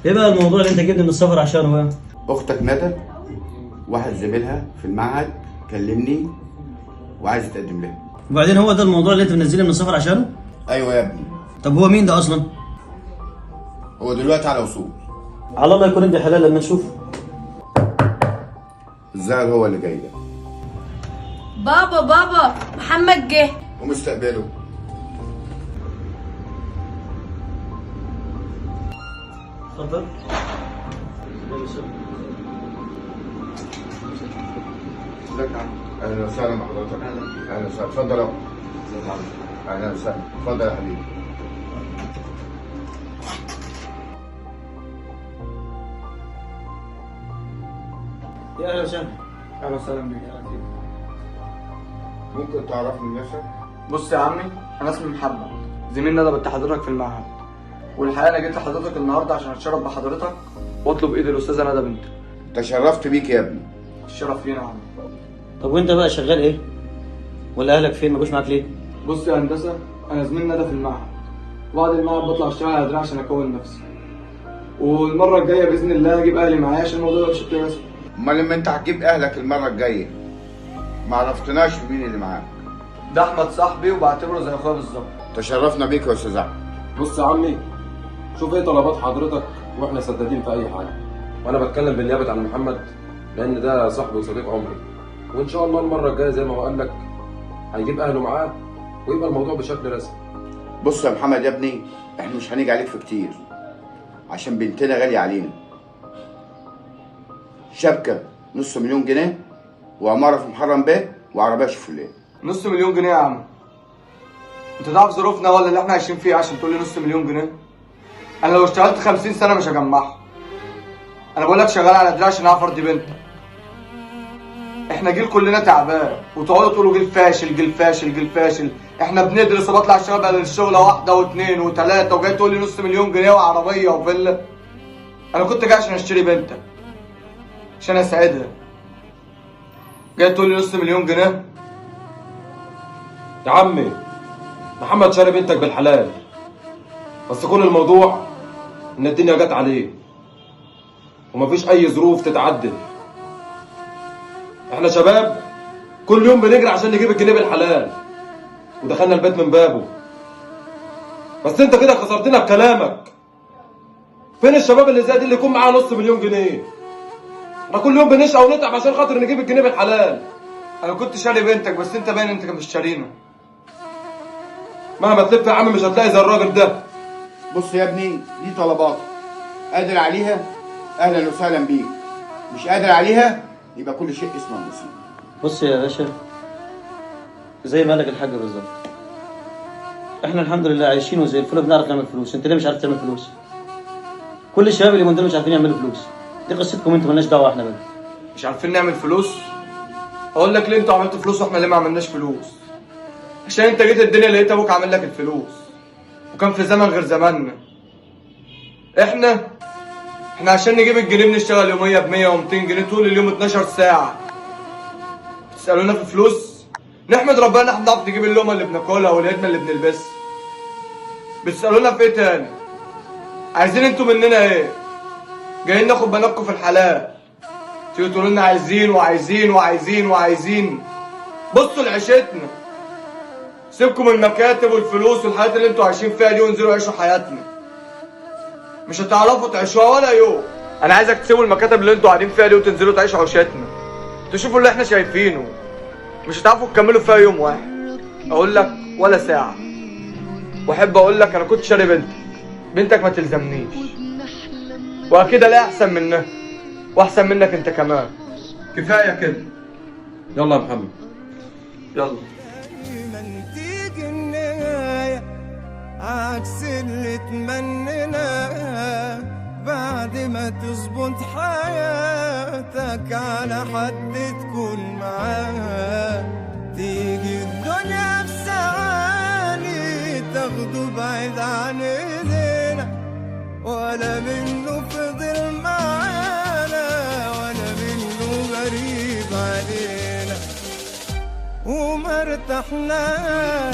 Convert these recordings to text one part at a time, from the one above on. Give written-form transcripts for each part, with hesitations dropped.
ايه بقى الموضوع اللي انت جبني من السفر عشانه بقى؟ اختك ندى واحد زميلها في المعهد كلمني وعايز يتقدم لها. وبعدين هو ده الموضوع اللي انت منزلني من السفر عشانه؟ ايوه يا ابني. طب هو مين ده اصلا؟ هو دلوقتي على وصول. على الله يكون ابن حلال لما نشوفه. الظاهر هو اللي جاي ده. بابا بابا محمد جه. ومستقبله. اتفضل. ازيك يا عم؟ اهلا وسهلا بحضرتك. اهلا وسهلا، اتفضل اهو. اهلا وسهلا، اتفضل يا حبيبي. يا اهلا وسهلا. اهلا وسهلا بيك. ممكن تعرفني نفسك؟ بص يا عمي، انا اسمي محمد، زميل ندى بنت حضرتك في المعهد، والحقيقة انا جيت لحضرتك النهارده عشان اتشرف بحضرتك واطلب ايد الاستاذة ندى بنتك. تشرفت بيك يا ابني. الشرف لينا يا عم. طب وانت بقى شغال ايه؟ ولا اهلك فين؟ ما جوش معاك ليه؟ بص يا هندسة، انا زميل ندى في المعهد، وبعد المعهد بطلع اشتغل على دراع عشان اكون نفسي، والمرة الجاية باذن الله هجيب اهلي معايا عشان الموضوع ده بشكل رسمي. امال لما انت هتجيب اهلك المرة الجاية ما عرفتناش مين اللي معاك؟ ده احمد صاحبي وبعتبره زي اخويا بالظبط. تشرفنا بيك يا استاذ احمد. بص يا عمي، شوف ايه طلبات حضرتك واحنا سدادين في اي حاجة، وانا بتكلم بالنيابة عن محمد لان ده صاحبي وصديق عمري، وان شاء الله المرة الجاية زي ما هو قال لك هيجيب اهله معاه ويبقى الموضوع بشكل رسمي. بص يا محمد يا ابني، احنا مش هنيجي عليك في كتير عشان بنتنا غالية علينا. شبكة 500,000 جنيه وعمارة في محرم بيه وعربية شوفوليه. 500,000 جنيه يا عم؟ انت تعرف ظروفنا ولا اللي احنا عايشين فيه عشان تقول لي 500,000 جنيه؟ انا لو اشتغلت 50 سنة مش هجمعها. انا بقول لك شغال على دراع عشان اعرف ارضي بنتك. احنا جيل كلنا تعبان، وتقعدوا تقولوا جيل فاشل جيل فاشل جيل فاشل. احنا بندرس وبطلع اشتغل بدل الشغلة واحدة واثنين وثلاثة، وجاي تقول لي 500,000 جنيه وعربية وفيلا. انا كنت جاي عشان اشتري بنتك، عشان اساعدها. جاي تقول لي 500,000 جنيه؟ يا عمي، محمد شاري بنتك بالحلال، بس كل الموضوع ان الدنيا جت عليه ومفيش اي ظروف تتعدل. احنا شباب كل يوم بنجري عشان نجيب الجنيه بالحلال، ودخلنا البيت من بابه، بس انت كده خسرتنا بكلامك. فين الشباب اللي زي دي اللي يكون معاه 500,000 جنيه؟ احنا كل يوم بنشقى ونتعب عشان خاطر نجيب الجنيه بالحلال. انا كنت شاري بنتك، بس انت باين انت مش شارينا. مهما تلف يا عم مش هتلاقي زي الراجل ده. بص يا ابني، دي طلباتي، قادر عليها اهلا وسهلا بيك، مش قادر عليها يبقى كل شيء اسمه نصيب. بص يا باشا، زي ما قالك الحاج بالظبط، احنا الحمد لله عايشين وزي الفل، بنعرف نعمل فلوس. انت ليه مش عارف تعمل فلوس؟ كل الشباب اللي من دول مش عارفين يعملوا فلوس. دي قصتكم انتوا، مالناش دعوه احنا بقى. مش عارفين نعمل فلوس؟ اقول لك ليه انتوا عملتوا فلوس واحنا ليه ما عملناش فلوس؟ عشان انت جيت الدنيا لقيت ابوك عامل لك الفلوس، وكان في زمن غير زماننا. احنا عشان نجيب الجنيه بنشتغل يومية ب 100 و200 جنيه طول اليوم 12 ساعة. تسالونا في فلوس؟ نحمد ربنا ان احنا بنعرف نجيب اللقمة اللي بناكلها والهدمه اللي بنلبسها. بتسالونا في ايه تاني؟ عايزين انتوا مننا ايه؟ جايين ناخد بناتكم في الحلال، تيجوا تقولوا لنا عايزين وعايزين وعايزين وعايزين. بصوا لعيشتنا، سيبكم المكاتب والفلوس والحاجات اللي انتوا عايشين فيها دي وانزلوا عيشوا حياتنا. مش هتعرفوا تعيشوها ولا يوم. انا عايزك تسيبوا المكاتب اللي انتوا قاعدين فيها دي وتنزلوا تعيشوا عيشتنا، تشوفوا اللي احنا شايفينه. مش هتعرفوا تكملوا فيها يوم واحد، اقول لك ولا ساعة. واحب اقول لك انا كنت شاري بنتك، بنتك ما تلزمنيش، واكيد الاقي احسن منها واحسن منك انت كمان. كفاية كده. يلا يا محمد يلا. تيجي النهاية عكس اللي تمنيناه، بعد ما تظبط حياتك على حد تكون معاه، تيجي الدنيا في ثواني تاخده بعيد عن ايدينا، ولا منه فضل معانا ولا منه غريب علينا، وما ارتحناش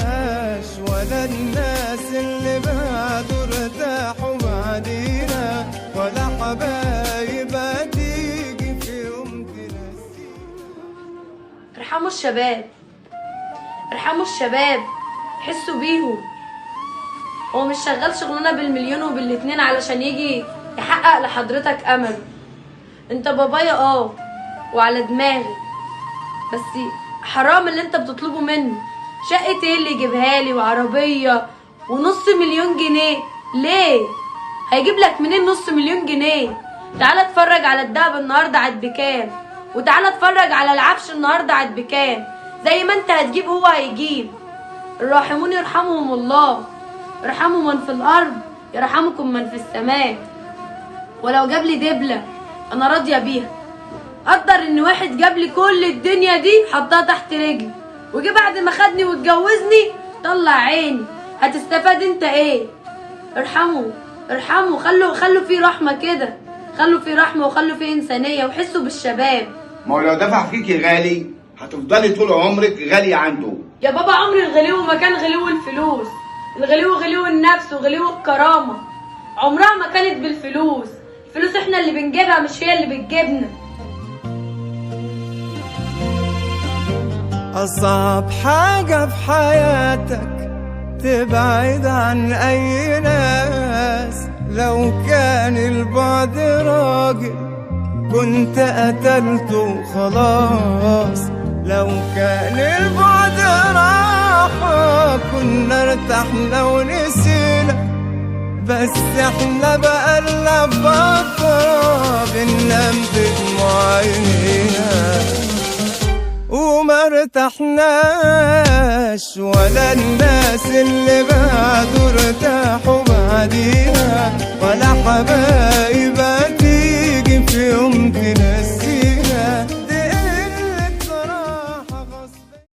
ولا الناس اللي بعده ارتاحوا بعدينا. ولا حبايب هتيجي في يوم تنسينا. ارحموا الشباب، ارحموا الشباب، حسوا بيهم. هو مش شغال شغلانة بالمليون وبالاتنين علشان يجي يحقق لحضرتك امله. انت بابايا وعلى دماغي، بس حرام اللي انت بتطلبه مني. شقة ايه اللي يجيبها لي وعربية ونص مليون جنيه؟ ليه؟ هيجيب لك منين نص مليون جنيه؟ تعالى اتفرج على الدهب النهارده عاد بكام، وتعالى اتفرج على العفش النهارده عاد بكام. زي ما انت هتجيب هو هيجيب. الراحمون يرحمهم الله، ارحموا من في الارض يرحمكم من في السماء. ولو جاب لي دبله انا راضية بيها. قدر ان واحد جاب لي كل الدنيا دي حطها تحت رجلي، وجي بعد ما خدني واتجوزني طلع عيني. هتستفاد انت ايه؟ ارحموا ارحموا، خلوا في رحمه كده، خلوا في رحمه وخلوا في انسانيه وحسوا بالشباب. ما هو لو دفع فيكي غالي هتفضلي طول عمرك غالية عنده. يا بابا عمر الغلو ما كان غلو الفلوس، الغلو غلو النفس وغلو الكرامة، عمرها ما كانت بالفلوس. الفلوس احنا اللي بنجيبها مش هي اللي بتجيبنا. أصعب حاجة في حياتك تبعد عن أي ناس، لو كان البعد راجل كنت قتلته خلاص، لو كان البعد راحة كنا ارتحنا ونسينا، بس احنا بقالنا فترة بننام بدموع عينينا وما ارتحناش، ولا الناس اللي بعدوا ارتاحوا بعدينا، ولا حبايب